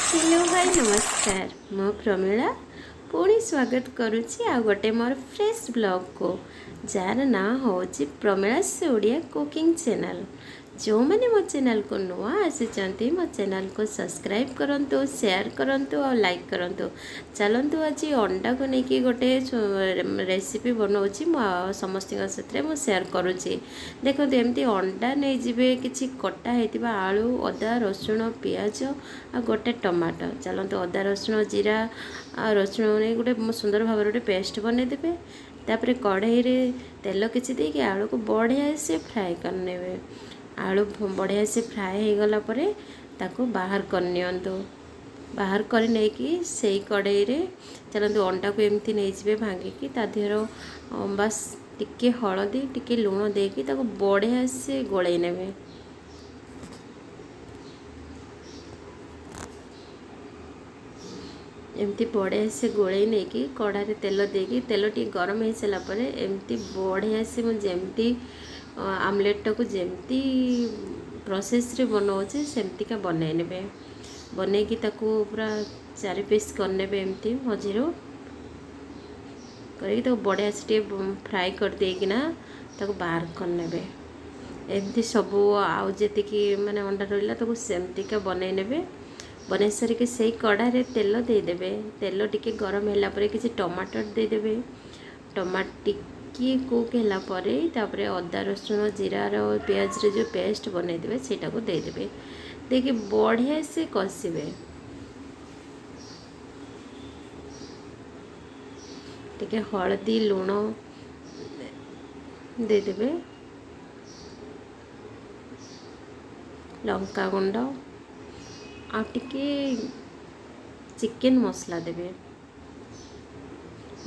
Hello high ନମସ୍କାର, ମୁଁ ପ୍ରମିଳା ପୁଣି ସ୍ୱାଗତ କରୁଛି ଆଉ ଗୋଟେ ମୋର ଫ୍ରେଶ୍ ବ୍ଲଗ୍କୁ, ଯାହାର ନାଁ ହେଉଛି ପ୍ରମିଳାସ ଓଡ଼ିଆ କୁକିଂ ଚ୍ୟାନେଲ୍। ଯେଉଁମାନେ ମୋ ଚ୍ୟାନେଲ୍କୁ ନୂଆ ଆସିଛନ୍ତି, ମୋ ଚ୍ୟାନେଲ୍କୁ ସବସ୍କ୍ରାଇବ୍ କରନ୍ତୁ, ସେୟାର କରନ୍ତୁ ଆଉ ଲାଇକ୍ କରନ୍ତୁ। ଚାଲନ୍ତୁ, ଆଜି ଅଣ୍ଡାକୁ ନେଇକି ଗୋଟେ ରେସିପି ବନାଉଛି, ମୁଁ ସମସ୍ତଙ୍କ ସାଥିରେ ମୁଁ ସେୟାର କରୁଛି। ଦେଖନ୍ତୁ, ଏମିତି ଅଣ୍ଡା ନେଇଯିବେ, କିଛି କଟା ହେଇଥିବା ଆଳୁ, ଅଦା, ରସୁଣ, ପିଆଜ ଆଉ ଗୋଟେ ଟମାଟୋ। ଚାଲନ୍ତୁ, ଅଦା, ରସୁଣ, ଜିରା ଆଉ ରସୁଣ ନେଇ ଗୋଟେ ସୁନ୍ଦର ଭାବରେ ଗୋଟେ ପେଷ୍ଟ ବନେଇଦେବେ। ତାପରେ କଢ଼େଇରେ ତେଲ କିଛି ଦେଇକି ଆଳୁକୁ ବଢ଼ିଆ ସେ ଫ୍ରାଏ କରିନେବେ। ଆଳୁ ବଢ଼ିଆ ସେ ଫ୍ରାଏ ହେଇଗଲା ପରେ ତାକୁ ବାହାର କରିନିଅନ୍ତୁ। ବାହାର କରି ନେଇକି ସେଇ କଢ଼େଇରେ ଚାଲନ୍ତୁ ଅଣ୍ଡାକୁ ଏମିତି ନେଇଯିବେ ଭାଙ୍ଗିକି, ତା ଦେହର ବାସ୍ ଟିକେ ହଳଦୀ, ଟିକେ ଲୁଣ ଦେଇକି ତାକୁ ବଢ଼ିଆ ସେ ଗୋଳେଇ ନେବେ। ଏମିତି ବଢ଼ିଆ ସେ ଗୋଳେଇ ନେଇକି କଢ଼ାରେ ତେଲ ଦେଇକି, ତେଲ ଟିକେ ଗରମ ହେଇସାରିଲା ପରେ ଏମିତି ବଢ଼ିଆ ସେ ମୁଁ ଯେମିତି ଆମଲେଟ୍ଟାକୁ ଯେମିତି ପ୍ରୋସେସ୍ରେ ବନାଉଛି, ସେମିତିକା ବନେଇ ନେବେ। ବନେଇକି ତାକୁ ପୁରା 4 ପିସ୍ କରିନେବେ, ଏମିତି ମଝିରୁ କରିକି ତାକୁ ବଢ଼ିଆ ସେ ଟିକେ ଫ୍ରାଏ କରିଦେଇକିନା ତାକୁ ବାହାର କରିନେବେ। ଏମିତି ସବୁ ଆଉ ଯେତିକି ମାନେ ଅଣ୍ଡା ରହିଲା, ତାକୁ ସେମିତିକା ବନେଇ ନେବେ। ବନେଇ ସାରିକି ସେଇ କଢ଼ାରେ ତେଲ ଦେଇଦେବେ। ତେଲ ଟିକେ ଗରମ ହେଲା ପରେ କିଛି ଟମାଟର ଦେଇଦେବେ। ଟମାଟୋ ଟିକିଏ କୁକ୍ ହେଲା ପରେ ତାପରେ ଅଦା, ରସୁଣ, ଜିରାର, ପିଆଜର ଯେଉଁ ପେଷ୍ଟ ବନେଇଦେବେ, ସେଇଟାକୁ ଦେଇଦେବେ। ଦେଇକି ବଢ଼ିଆ ସେ କଷିବେ। ଟିକେ ହଳଦୀ, ଲୁଣ ଦେଇଦେବେ, ଲଙ୍କା ଗୁଣ୍ଡ ଆଉ ଟିକେ ଚିକେନ୍ ମସଲା ଦେବେ।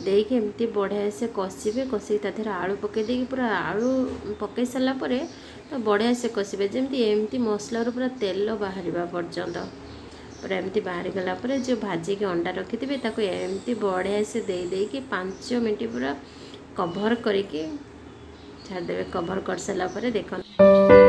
ଦେଇକି ଏମିତି ବଢ଼ିଆ ସେ କଷିବେ। କଷିକି ତା ଦେହରେ ଆଳୁ ପକାଇ ଦେଇକି, ପୁରା ଆଳୁ ପକାଇ ସାରିଲା ପରେ ତ ବଢ଼ିଆ ସେ କଷିବେ, ଯେମିତି ଏମିତି ମସଲାରୁ ପୁରା ତେଲ ବାହାରିବା ପର୍ଯ୍ୟନ୍ତ। ପୁରା ଏମିତି ବାହାରିଗଲା ପରେ ଯେଉଁ ଭାଜିକି ଅଣ୍ଡା ରଖିଥିବେ, ତାକୁ ଏମିତି ବଢ଼ିଆ ସେ ଦେଇ ଦେଇକି 5 ମିନିଟ୍ ପୁରା କଭର୍ କରିକି ଛାଡ଼ିଦେବେ। କଭର୍ କରିସାରିଲା ପରେ ଦେଖନ୍ତୁ।